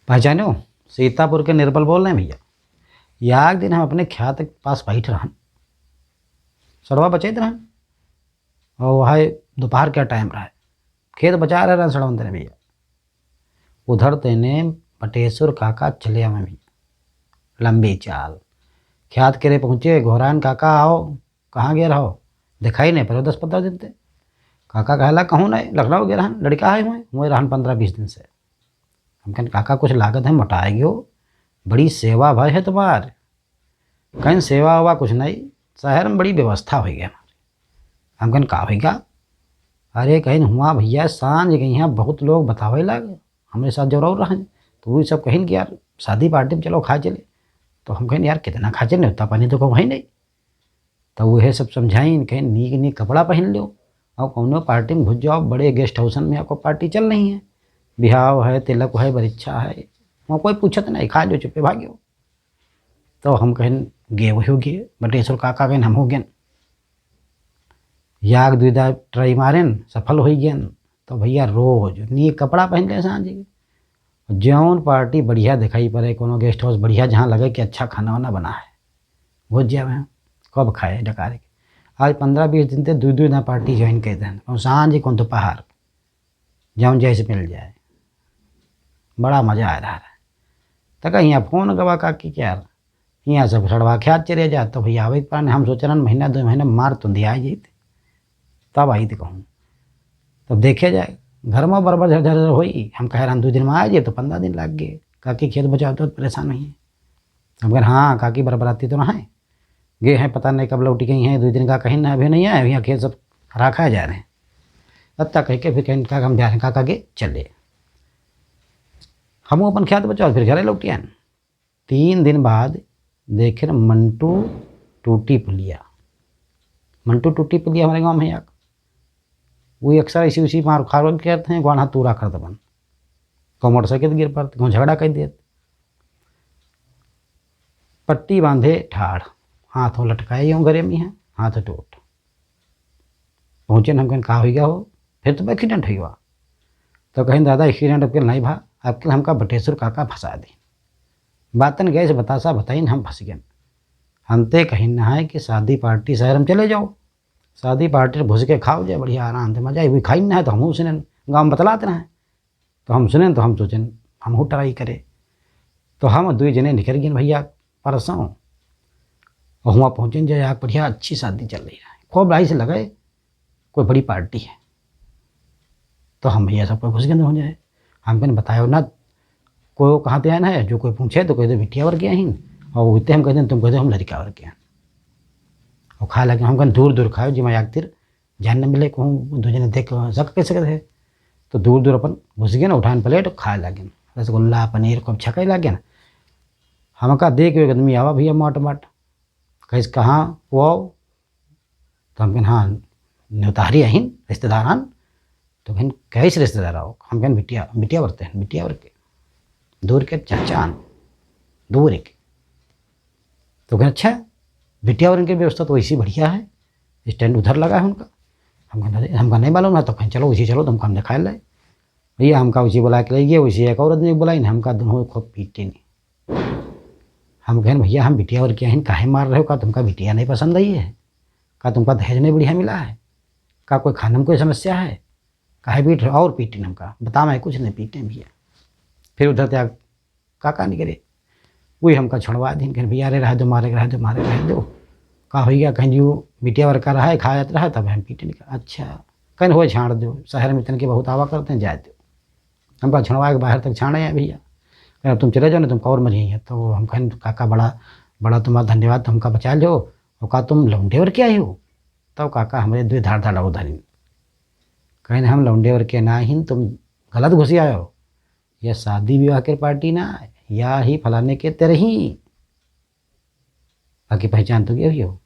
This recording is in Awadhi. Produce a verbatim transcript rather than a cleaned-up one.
पहचानो, सीतापुर के निर्बल बोल रहे हैं भैया। याक दिन हम अपने ख्यात के पास बैठ रहन, सड़वा बचैत रहन, और वह दोपहर का टाइम रहा, खेत बचा रहे रहन सड़वन तेने भैया। उधर तेने बटेश्वर काका चले आवे भैया, लंबी चाल। ख्यात केरे पहुँचे, गोहरान, "काका आओ, कहाँ गए रहो? दिखाई नहीं पड़ो दस पन्द्रह दिन ते।" काका कहला, "कहूँ नहीं, लखनऊ गए रहन, लड़का है हुए, हुए रहन पन्द्रह बीस दिन से।" हम कहन, "काका कुछ लागत है मोटाए गयो, बड़ी सेवा भाई है तुम्हार।" कहन, "सेवा वेवा कुछ नहीं, शहर में बड़ी व्यवस्था हो गया हमारी।" हम कहन, "का होइगा?" अरे कहन, "हुआ भैया सांझ के यहाँ बहुत लोग बतावे लागे, हमरे साथ जो रहो रहन, तो वही सब कहन कि यार शादी पार्टी में चलो खाए चले।" तो हम कहन, "यार कितना खाए चले, न्योता पानी तो कहूँ है नहीं।" तो वह सब समझाइन, कहन, "नीक नीक कपड़ा पहन लो और कौनो पार्टी में घुस जाओ, बड़े गेस्ट हाउसन में आपको पार्टी चल रही है, बिहाव है, तिलक है, बरिच्छा है, वहाँ कोई पूछत नहीं, खा लो चुप्पे भाग्यो।" तो हम कहन, "गे वही हो गए, बटेश्वर काका गए, हम हो गए।" याक दुई दा ट्राई मारेन, सफल हो गए। तो भैया रोज नीक कपड़ा पहन ले सांझ के, जौन पार्टी बढ़िया दिखाई पड़े, कोनो गेस्ट हाउस बढ़िया, जहाँ लगे कि अच्छा खाना वाना बना है, घुस जावे हम। कब खाए डकार के? आज पन्द्रह बीस दिन ते दुई दुई ना पार्टी ज्वाइन कर दें, कौन सांझ कौन दोपहर, जौन जैसे मिल जाए। बड़ा मजा आ रहा है। तो कहीं यहाँ फोन गवा काकी क्या, यहाँ सब सड़वा ख्यात चले जात, तो भैया आवे के पाने हम सोच रहन महीना दो महीना मार तो दिया जाइत, तब आई थी कहूँ। तब देखे जाए, घर में बरबर झरझर होई, हम कह रहन दो दिन में आ जाए तो पन्द्रह दिन लग गए, काकी खेत बचाओ तो परेशान हुई। हम कह, "हाँ काकी, बरबराती तो ना है, गए हैं, पता नहीं कब लौटी गई हैं, दो दिन का कहीं ना, अभी नहीं आए, अभी खेत सब राखा जा रहे हैं।" तब तक कह के फिर कहीं का हम जा रहे हैं, काका के चले। हम अपन खेत बचाओ, फिर घरे लौटी आए। तीन दिन बाद देखे न मंटू टूटी पुलिया, मंटू टूटी पुलिया हमारे गाँव में याक, वो अक्सर ऐसी उसी मार खार करते हैं, गोड़ हाथ तूरा कर दबन, कहूँ मोटरसाइकिल गिर पड़त, कहूँ झगड़ा कर देत। पट्टी बांधे ठाड़, हाथ हो लटकाए यूँ गरे में है, हाथ टूट। पहुँचे न हम कहन, "का हुई गया हो?" फिर तो एक्सीडेंट हुई हुआ। तो कहें, "दादा, एक्सीडेंट अब के नहीं भा, अब के हमका बटेश्वर काका फंसा दी। बातन गए से बतासा बताइन हम फंस गए।" हम ते कहीं ना है कि शादी पार्टी शहर में चले जाओ, शादी पार्टी में घुस के खाओ जाए, बढ़िया आराम से मजा आई। वही खाई ना है तो हम उसने गाँव में बतलाते रहे। तो हम सुने तो हम सोचेन, हम हो ट्राई करे। तो हम दुई जने निकल गए भैया परसों, और हुआ पहुँचेन जो याक बढ़िया अच्छी शादी चल रही है, खूब बढ़िया से लगे कोई बड़ी पार्टी है। तो हम भैया सबको घुस गए हो जाए, हम कहने बतायो ना, को कहाँ ते आना है, जो कोई पूछे तो कह दो बिटिया वर के आहिन, और उतने हम कहते तुम कह दो हम लड़का वर के आहिन। और खाए लगे, हम कहने दूर दूर खाओ जिमा याक तिर जान न मिले, कहूँ दो जने देख के शक कर सकते हैं। तो दूर दूर अपन घुस गए ना, उठान प्लेट और खाए लगे, रसगुल्ला पनीर खूब छके लगे ना। हमका देख के एक आदमी आवा भैया माट माट, कहिस, "कहाँ वो?" तो हम कहन, "हाँ, न्योतारी अहिन, रिश्तेदार हन।" तो कहन, "कैसे रिश्तेदार आओ?" हम कहन, "बिटिया, बिटिया बरते हैं, बिटिया बर के, दूर के चाचा हन, दूर के।" तो कहन, "अच्छा, बिटिया बर के व्यवस्था तो वैसी बढ़िया है, स्टैंड उधर लगा है उनका।" हम कहन, "अरे, हमका नहीं मालूम है।" तो कहन, "चलो, उसी चलो, तुमको हम दिखाए लाए।" भैया, हमका उसी बुला के ले गए, उसी एक और आदमी बुलाई, हमका दोनों खूब पीटे नहीं। हम कहन, "भैया, हम बिटिया बर के आहिन, काहे मार रहे हो? का तुमका बिटिया नहीं पसंद आई है? का तुमका दहेज नहीं बढ़िया मिला है? का कोई खाने में कोई समस्या है? काहे पीट रहे हो?" और पीटे हमका, बता मैं कुछ नहीं पीटे भैया। फिर उधर त्याग काका निकले, वही हमका छोड़वा दिन, कहन, "भैया रे रह दो, मारे रह दो, मारे रह दो।" का हो गया? कहन, "जो बिटिया बर का रहा है, खाया रहा, तब हम पीटे निकल।" अच्छा, कहन, "हो छाड़ दो, शहर में इतने के बहुत आवा करते हैं, जाए दो।" हमका छुड़वा के बाहर तक छाड़े हैं भैया। कहे, "अब तुम चले जाओ ना, तुमका और मर जाइए।" तो हम कहें, "काका, बड़ा, बड़ा तुम्हारा धन्यवाद, तुमका बचा लियो। और का तुम लौंडे वर के आए हो?" तब काका हमरे दुई धार धार उधर कहें, "हम लौंडे वर के ना ही, तुम गलत घुसी आए हो। यह शादी विवाह के पार्टी ना है, या ही फलाने के तेरे ही।" बाकी पहचान तो गया ही हो,